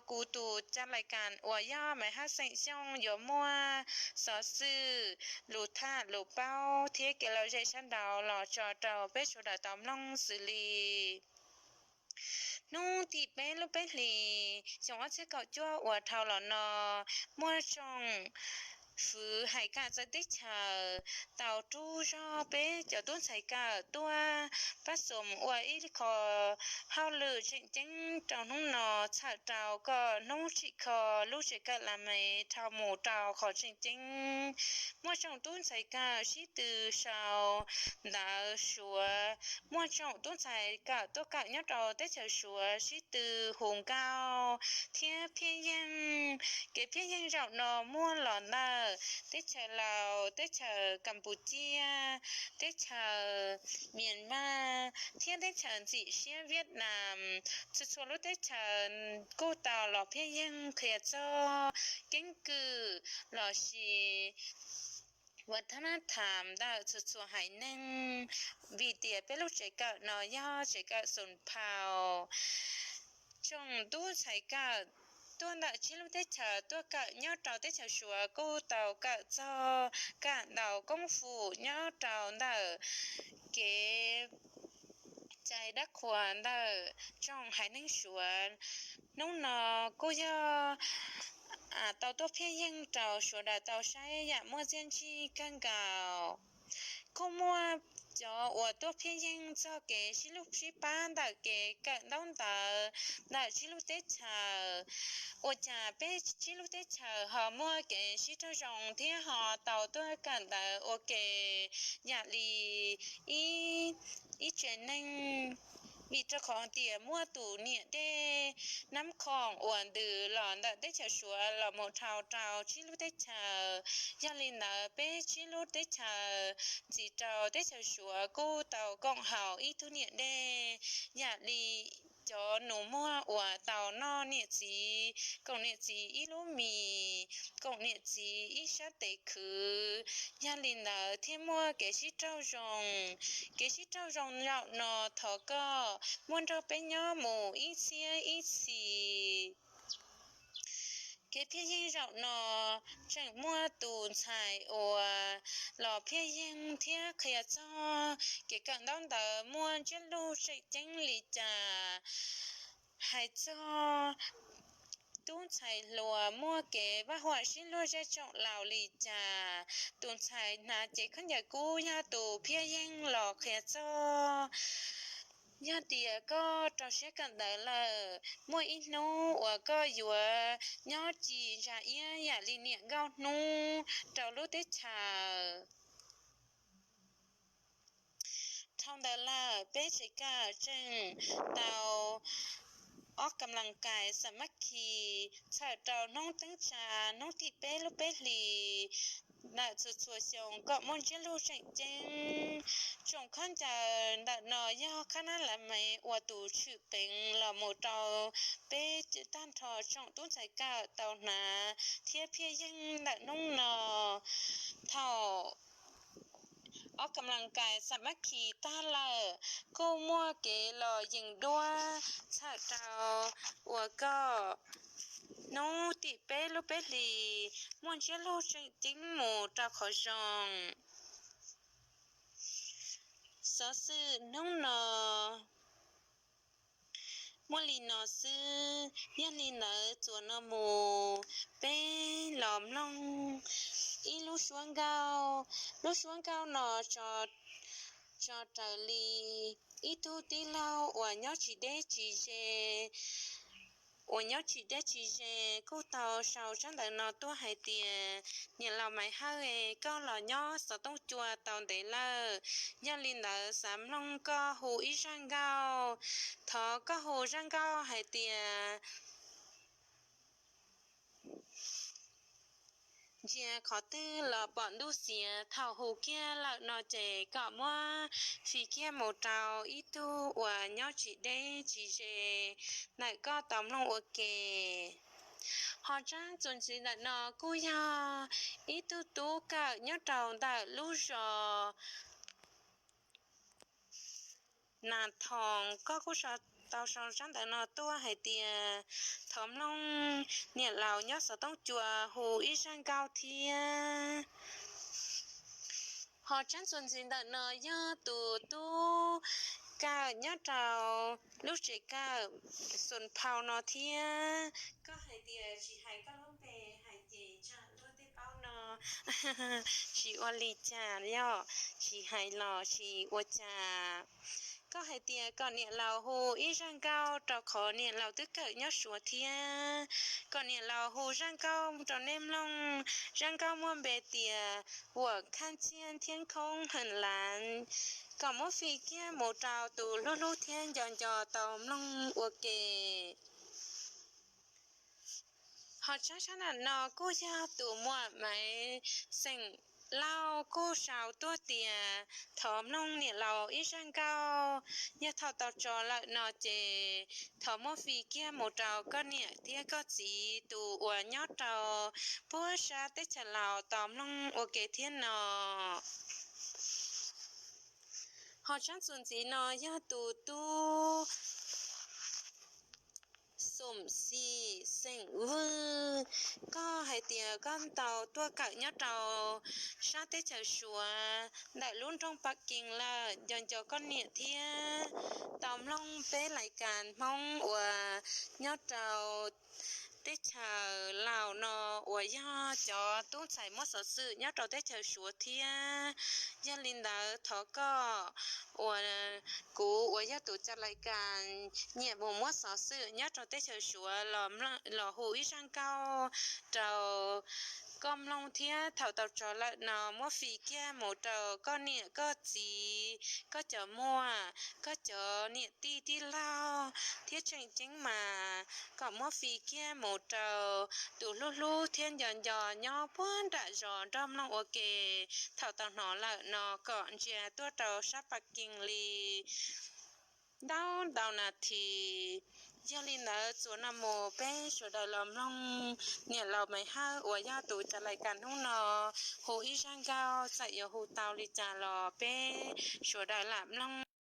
kuv tus ca lais kas uas yog Maiv Haj xeem Xyooj yuav muaj xov xwm, lus tham lus paub thiab kev lom zem sab nraud los tso rau peb sawv daws tau mloog xws li hnub tim peb lub peb hlis xyoo ob txhiab kaum cuaj uas dhau los no, muaj tsoom fwv hais kam txawv teb chaws tau rub zog peb cov tub ntxhais kawm tuaj pab xum ua ib qho hauj lwm tseem ceeb rau hnub no, txhawm rau kom hnub tsim kho lub tsev kawm Las Maiv dhau mus rau qhov tseem ceeb. Muaj tsoom tub ntxhais kawm sib tw sau ntawv Suav, muaj tsoom tub ntxhais kawm tuaj kawm nyob rau teb chaws Suav sib tw hu nkauj thiab phiaj yeeg. Kev phiaj yeeg zaum no muaj los ntawm teb chaws Laus, teb chaws Kaspuscias, teb chaws Mias Mas thiab teb chaws ntxim siab Viaj Nam. Txhua txhua lub teb chaws kuj tau los phiaj yeeg qhia txog keeb kwm los sis ua thab nab tham ntawm txhua txhua haiv neeg, vim tias peb lub tsev kawm no yog tsev kawm xum phau. Tsoom tub ntxhais kawm tuaj ntawm tsib lub teb chaws tuaj kawm nyob rau teb chaws Suav kuj tau kawm txog kam ntaus koob fum nyob rau ntawm kev cai dab qhuas ntawm tsoom haiv neeg Suav. Hnub no kuj yog tau tuaj phiaj yeeg rau sawv daws tau saib yam muaj txiaj ntsig kawg nkaus. Kuj muaj cov uas tuaj phiaj yeeg txog kev sib hlub sib pab ntawm kev kawm ntaub ntawv ntawm tsib lub teb chaws. Ua cas peb tsib lub teb chaws ho muaj kev sib raug zoo thiab ho tau tuaj kawm ntawv ua ke yam li ib tsev neeg? Vim rau qhov tias muaj tus niam dej Nab Khoom uas ntws los ntawm teb chaws Suav los mus dhau rau tsib lub teb chaws. Yog li ntawd peb tsib lub teb chaws ntxiv rau teb chaws Suav kuj tau koom haum ib tug niam dej yam li cov nus muag uas tau noj niam txiv, koom niam txiv ib lub mis, koom niam txiv ib sab tes khwv. Yog li ntawd thiaj muaj kev sib raug zoo. Kev sib raug zoo zaum no thov koj muaj nrog peb nyob mus ib txhiab ib txhis. Kev phiaj yeeg zaum no tseem muaj tus ntxhais uas los phiaj yeeg thiab qhia txog kev kawm ntaub ntawv muaj ntsiab lus tseem ceeb li cas, hais txog tub ntxhais hluas muaj kev vaj huam sib luag zej tsoom laus li cas. Tus ntxhais hnav cev khaub ncaws kub yog tus phiaj yeeg los qhia txog. Yog tias koj rau siab kawm ntawv lawm, muaj ib hnub uas koj yuav nyob ci ntsa iab yam li niam nkauj hnub rau lub teb chaws. Dhau ntawd lawm peb tsev kawm tseem tau ob kam las kais xa mab khi txhawm rau hnub teeb tsa, hnub tim peb lub peb hlis ntawm txhua txhua xyoo kom muaj ntsiab lus tseem ceeb. Tsoom khaub ncaws ntawm no yog khab nab lav mev ua tus tshwm peev los mus rau peb tag nrho tsoom tub ntxhais kawm tau hnav thiab phiaj yeeg ntawm hnub no. Thaum ob kam las kais xa mab khi tag lawm, kuj muaj kev los yees duab txhawm rau uas kom hnub tim peb lub peb hlis muaj ntsiab lus tseem ceeb mus rau qhov zoo. Xov xwm hnub no muaj li no xwb. Yog li ntawd txuas no mus peb los mloog ib lub suab nkauj. Lub suab nkauj no tso raws li ib tug tij laug uas nyob tsis deb tsis ze, uas nyob tsis deb tsis ze kuj tau sau tsab ntawv no tuaj hais tias, niam laus Maiv Hawj, koj los nyob xov tooj cua tau ntev lawm, yog li ntawd xav mloog koj hu ib zaj nkauj. Thov koj hu zaj nkauj hais tias ntsia qhov twg los pom ntuj xiav. Thaum hu kiag lawm no ces kom muab fij kiag mus rau ib tug uas nyob tsis deb tsis ze ntawm koj tau mloog ua ke. Ho tsab txuas ntxiv ntawm no kuj yog ib tug tub kawm nyob rau ntawm lub zos Nas Thoos, koj kuj sau tau sau tsab ntawv no tuaj hais tias thov mloog niam laus nyob xov tooj cua hu ib zaj nkauj thiab. Ho tsab txuas ntxiv ntawm no yog tus tub kawm nyob rau lub tsev kawm Xus Phau no thiab. Koj hais tias tsis hais koj lub npe hais ces tsam luag tej paub no tsis ua li cas yom, tsis hais los tsis ua cas. Koj hais tias kom niam laus hu ib zaj nkauj rau qhov niam laus twb kawm nyob Suav thiab, kom niam laus hu zaj nkauj rau nej mloog. Zaj nkauj muaj npe tias 我看见天空很蓝, kom muab fij kiag mus rau tus hlub hlub thiab nco nco tau mloog ua ke. Ho tsab tsab ntawm no kuj yog tus muam Maiv xeem Lauj kuj sau tuaj tias thov mloog niam laus ib zaj nkauj. Yog thaum tau tso lawm no ces thov muab fij kiag mus rau koj niam thiab koj txiv tus uas nyob rau puag sab teb chaws Laus tau mloog ua ke thiab no. Ho tsab txuas ntxiv no yog tus tub Xum Xis xeem Vwj, koj hais tias koj tau tuaj kawm nyob rau sab teb chaws Suav ntawm lub nroog Pas Kees lawm, nco nco koj niam thiab tau mloog peb lais kas Hmoob uas nyob rau teb chaws Laus no uas yog cov tub ntxhais muab xov xwm nyob rau teb chaws Suav thiab. Yog li ntawd thov koj uas kuv uas yog tus tsa lais kas nyiam mus muab xov xwm nyob rau teb chaws Suav los hu ib zaj nkauj rau koj mloog thiab thaum tau tso lawm no muab fij kiag mus rau koj niam koj txiv, koj cov muam, koj cov niam tij tij laug thiab tseem ceeb mas kom muab fij kiag mus rau tus hlub hlub thiab nco nco nyob puag nram zos nrog mloog ua ke. Thaum tau hnov lawm no kom ntsia tuaj rau sab Pas Kees li ntau ntau nas this. Yog li ntawd txuas no mus peb sawv daws los mloog niam laus Maiv Hawj uas yog tus tsa lais kas hnub no hu ib zaj nkauj, txawm yuav hu tau li cas los peb sawv daws lam mloog.